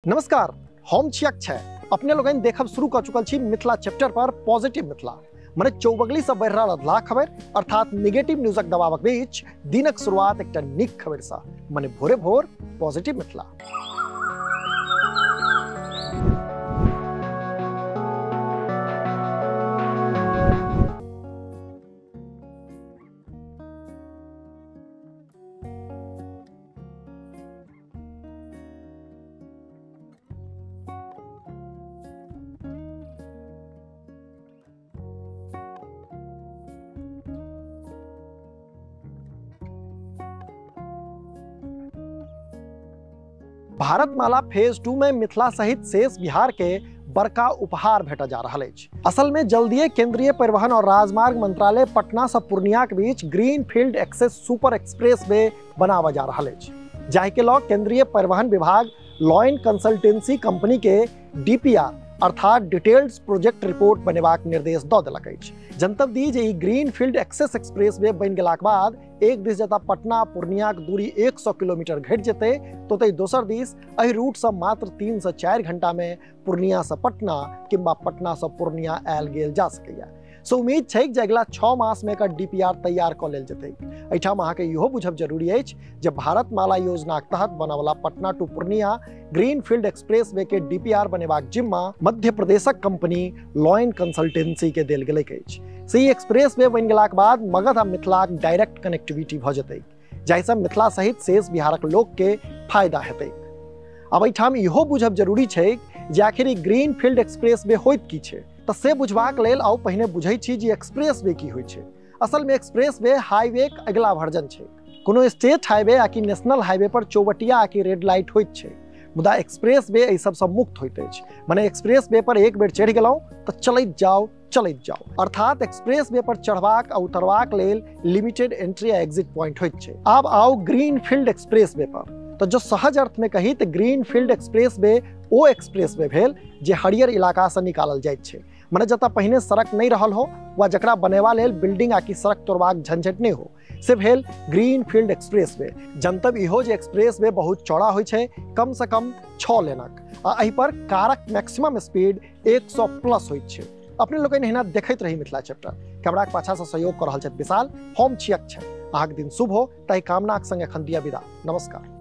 नमस्कार, हम छी अक्षय। अपने लोगन देखब शुरू कर चुकल छी मिथिला चैप्टर पर पॉजिटिव मिथिला, मने चौबगली से बढ़ि रहल अधलाह खबर अर्थात निगेटिव न्यूजक दबावक बीच दिनक शुरुआत एकटा नीक खबर सँ, मने भोरे भोर पॉजिटिव मिथिला। भारतमाला फेज 2 में मिथिला सहित शेष बिहार के बड़का उपहार भेटा जा रहा है। असल में जल्दिए केंद्रीय परिवहन और राजमार्ग मंत्रालय पटना से पूर्णिया के बीच green field access super express way बनावा जा रहा है, जाहि के लऽ केंद्रीय परिवहन विभाग लॉइन कंसल्टेंसी कंपनी के डीपीआर अर्थात डिटेल्ड प्रोजेक्ट रिपोर्ट बनेबाक निर्देश दऽ देलक अछि। जनतब दी जे ई green field access express way बनि गेलाक बाद एक दिस जतऽ पटना पूर्णिया के दूरी 100 किलोमीटर घटि जेतै, तो तै दोसर दिस एहि रूट से मात्र 3 से 4 घंटा में पूर्णिया से पटना किंबा पटना से पूर्णिया आयल गेल जा सकैया। सो उम्मीद छै जे अगिला 6 मास में एकर डीपीआर तैयार कऽ लेल जेतै। एहिठाम अहाँके इहो बुझब जरूरी अछि जे भारतमाला योजनाक तहत बनवला Patna to Purnia green field express way के डीपीआर बनेबाक जिम्मा मध्य प्रदेशक कंपनी लॉइन कंसल्टेंसी के देल गेलैक अछि। से ई एक्सप्रेस वे बनि गेलाक बाद मगध आ मिथिलाक डायरेक्ट कनेक्टिविटी भऽ जेतै, जाहिसँ मिथिला सहित शेष बिहारक लोक के फायदा हेतै। आब एहिठाम इहो बुझब जरूरी छै जे आखिर ई ग्रीन फील्ड एक्सप्रेस वे होइत की छै, तऽ से बुझबाक लेल आउ पहिने बुझै छी जे एक्सप्रेस वे की होइ छै। असल में एक्सप्रेस वे हाईवे के अगिला वर्जन छै। कोनो स्टेट हाईवे आ कि नेशनल हाईवे पर चौबटिया आ कि रेड लाइट होइत छै, मुदा एक्सप्रेस वे एहि सबसँ मुक्त होइत अछि। मने एक्सप्रेस वे पर एक बेर चढ़ि गेलहुँ तऽ चलैत जाउ चलैत जाउ, अर्थात एक्सप्रेस वे पर चढ़बाक आ उतरबाक लेल लिमिटेड एंट्री आ एग्जिट पॉइंट होइत छै। आब आउ ग्रीन फील्ड एक्सप्रेस वे पर, तो जो सहज अर्थ में कही तो ग्रीन फील्ड एक्सप्रेस वे ओ एक्सप्रेस वे भेल जे हरियर इलाका से निकालल जाइत छै। मने जतऽ पहिने सड़क नहीं रहल हो वा जकरा बनेबा लेल बिल्डिंग आ कि सड़क तोड़बाक झंझट नहीं हो, से भेल ग्रीन फील्ड एक्सप्रेस वे। जनतब इहो जे एक्सप्रेस वे बहुत चौड़ा होइ छै, कम से कम 6 लेनक, आ एहि पर कारक मैक्सिमम स्पीड 100 प्लस होइत छै। अपने लोकनि एहिना देखैत रही मिथिला चैप्टर। कैमराक पाछा से सहयोग कऽ रहल छथि विशाल, हम छी अक्षय। अहाँके दिन शुभ हो ताहि कामनाक संग एखन दिया विदा। नमस्कार।